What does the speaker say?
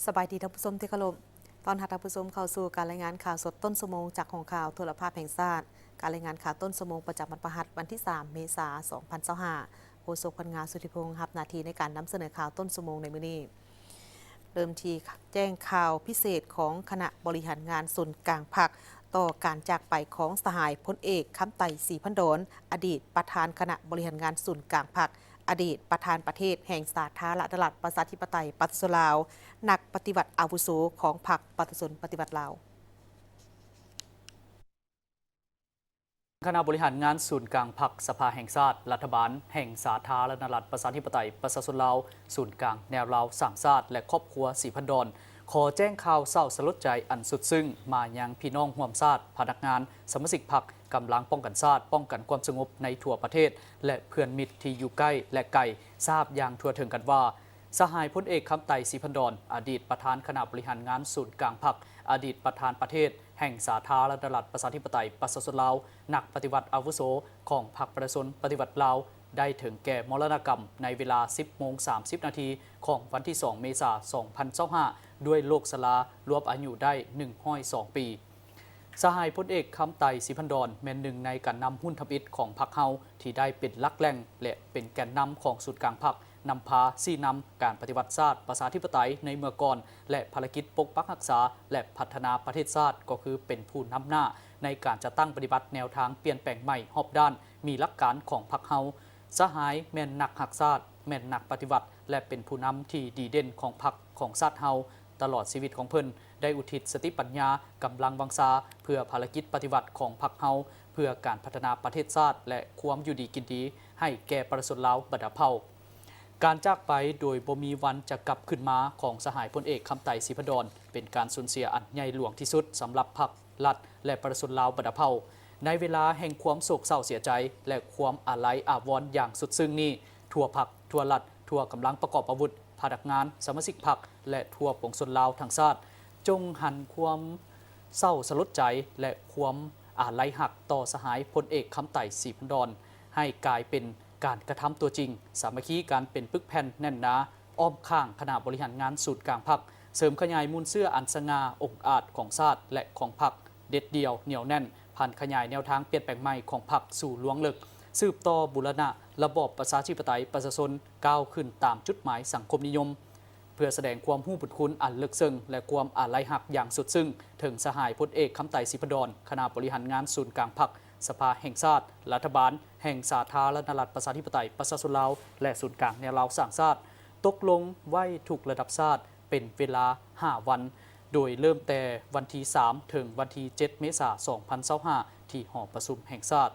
ສະບາຍດີທ່ານຜູ້ຊົມທີ່ເຄົາລົບ. ຕ້ອນຮັບທ່ານຜູ້ຊົມເຂົ້າສູ່ການລາຍງານຂ່າວສົດຕົ້ນຊົ່ວໂມງຈາກຫ້ອງຂ່າວໂທລະພາບແຫ່ງຊາດ. ການລາຍງານຂ່າວຕົ້ນຊົ່ວໂມງປະຈຳວັນພະຫັດ ວັນທີສາມ ເມສາ ສອງພັນຊາວຫ້າ. ໂຄສົກ ພັນງາ ສຸທິພົງ ຮັບໜ້າທີ່ໃນການນຳສະເໜີຂ່າວຕົ້ນຊົ່ວໂມງໃນມື້ນີ້. ເລີ່ມທີ່ແຈ້ງຂ່າວພິເສດຂອງຄະນະບໍລິຫານງານສູນກາງພັກ ຕໍ່ການຈາກໄປຂອງສະຫາຍພົນເອກ ຄຳໄຕ ສີພັນດອນ ອະດີດປະທານຄະນະບໍລິຫານງານສູນກາງພັກ, ອະດີດປະທານປະເທດແຫ່ງສາທາລະນະລັດ ປະຊາທິປະໄຕ ປະຊາຊົນລາວ, ນັກປະຕິວັດອາວຸໂສຂອງພັກປະຊາຊົນປະຕິວັດລາວ. ຄະນະບໍລິຫານງານສູນກາງພັກສະພາແຫ່ງຊາດ, ລັດຖະບານແຫ່ງສາທາລະນະລັດ ປະຊາທິປະໄຕ ປະຊາຊົນລາວ, ສູນກາງແນວລາວສ້າງຊາດ ແລະ ຄອບຄົວ ສີພັນດອນ ຂໍແຈ້ງຂ່າວເສົ້າສະຫຼົດໃຈອັນສຸດຊຶ້ງມາຍັງພີ່ນ້ອງຮ່ວມຊາດ, ພະນັກງານ, ສະມາຊິກພັກ, ກຳລັງປ້ອງກັນຊາດ, ປ້ອງກັນຄວາມສະຫງົບໃນທົ່ວປະເທດ ແລະ ເພື່ອນມິດທີ່ຢູ່ໃກ້ ແລະ ໄກ ຊາບຢ່າງທົ່ວເຖິງກັນວ່າ ສະຫາຍພົນເອກ ຄຳໄຕ ສີພັນດອນ ອະດີດປະທານຄະນະບໍລິຫານງານສູນກາງພັກ, ອະດີດປະທານປະເທດແຫ່ງສາທາລະນະລັດ ປະຊາທິປະໄຕ ປະຊາຊົນລາວ, ນັກປະຕິວັດອາວຸໂສຂອງພັກປະຊາຊົນປະຕິວັດລາວ ໄດ້ເຖິງແກ່ມໍລະນະກຳໃນເວລາ ສິບໂມງ ສາມສິບນາທີ ຂອງວັນທີສອງ ເມສາ ສອງພັນຊາວຫ້າ ດ້ວຍໂລກຊະລາ ລວມອາຍຸໄດ້ ໜຶ່ງຮ້ອຍສອງປີ. ສະຫາຍພົນເອກ ຄຳໄຕ ສີພັນດອນ ແມ່ນໜຶ່ງໃນການນຳຮຸ່ນທຳອິດຂອງພັກເຮົາ ທີ່ໄດ້ເປັນຫຼັກແຫຼ່ງ ແລະ ເປັນແກນນຳຂອງສູນກາງພັກ, ນຳພາຊີ້ນຳການປະຕິວັດຊາດປະຊາທິປະໄຕໃນເມື່ອກ່ອນ ແລະ ພາລະກິດປົກປັກຮັກສາ ແລະ ພັດທະນາປະເທດຊາດ ກໍຄືເປັນຜູ້ນຳໜ້າໃນການຈັດຕັ້ງປະຕິບັດແນວທາງປ່ຽນແປງໃໝ່ຮອບດ້ານ ມີຫຼັກການຂອງພັກເຮົາ. ສະຫາຍແມ່ນນັກຮັກຊາດ, ແມ່ນນັກປະຕິວັດ ແລະ ເປັນຜູ້ນຳທີ່ດີເດັ່ນຂອງພັກຂອງຊາດເຮົາ. ຕະຫຼອດຊີວິດຂອງເພິ່ນໄດ້ອຸທິດສະຕິປັນຍາ, ກຳລັງວັງຊາ ເພື່ອພາລະກິດປະຕິວັດຂອງພັກເຮົາ ເພື່ອການພັດທະນາປະເທດຊາດ ແລະ ຄວາມຢູ່ດີກິນດີໃຫ້ແກ່ປະຊາຊົນລາວບັນດາເຜົ່າ. ການຈາກໄປໂດຍບໍ່ມີວັນຈະກັບຄືນມາຂອງສະຫາຍພົນເອກ ຄຳໄຕ ສີພັນດອນ ເປັນການສູນເສຍອັນໃຫຍ່ຫຼວງທີ່ສຸດສຳລັບພັກ, ລັດ ແລະ ປະຊາຊົນລາວບັນດາເຜົ່າ. ໃນເວລາແຫ່ງຄວາມໂສກເສົ້າເສຍໃຈ ແລະ ຄວາມອາໄລອາວອນຢ່າງສຸດຊຶ້ງນີ້, ທົ່ວພັກ, ທົ່ວລັດ, ທົ່ວກຳລັງປະກອບອາວຸດ, ພະນັກງານ, ສະມາຊິກພັກ ແລະ ທົ່ວປວງຊົນລາວທັງຊາດ ຈົ່ງຫັນຄວາມເສົ້າສະຫຼົດໃຈ ແລະ ຄວາມອາໄລຮັກຕໍ່ສະຫາຍພົນເອກ ຄຳໄຕ ສີພັນດອນ ໃຫ້ກາຍເປັນການກະທຳຕົວຈິງ, ສາມັກຄີກັນເປັນປຶກແຜ່ນແໜ້ນໜາ ອ້ອມຂ້າງຄະນະບໍລິຫານງານສູນກາງພັກ, ເສີມຂະຫຍາຍມູນເຊື້ອອັນສະຫງ່າອົງອາດຂອງຊາດ ແລະ ຂອງພັກ, ເດັດດ່ຽວ, ໜຽວແໜ້ນ, ຜັນຂະຫຍາຍແນວທາງປ່ຽນແປງໃໝ່ຂອງພັກສູ່ລວງເລິກ, ສືບຕໍ່ບູລະນະລະບອບປະຊາທິປະໄຕປະຊາຊົນ ກ້າວຂຶ້ນຕາມຈຸດໝາຍສັງຄົມນິຍົມ. ເພື່ອສະແດງຄວາມຮູ້ບຸນຄຸນອັນເລິກເຊິ່ງ ແລະ ຄວາມອາໄລຮັກຢ່າງສຸດຊຶ້ງເຖິງສະຫາຍພົນເອກ ຄຳໄຕ ສີພັນດອນ, ຄະນະບໍລິຫານງານສູນກາງພັກ, ສະພາແຫ່ງຊາດ, ລັດຖະບານແຫ່ງສາທາລະນະລັດ ປະຊາທິປະໄຕ ປະຊາຊົນລາວ ແລະ ສູນກາງແນວລາວສ້າງຊາດ ຕົກລົງໄວ້ທຸກລະດັບຊາດ ເປັນເວລາຫ້າວັນ, ໂດຍເລີ່ມແຕ່ວັນທີສາມ ເຖິງວັນທີເຈັດ ເມສາ ສອງພັນຊາວຫ້າ ທີ່ຫໍປະຊຸມແຫ່ງຊາດ.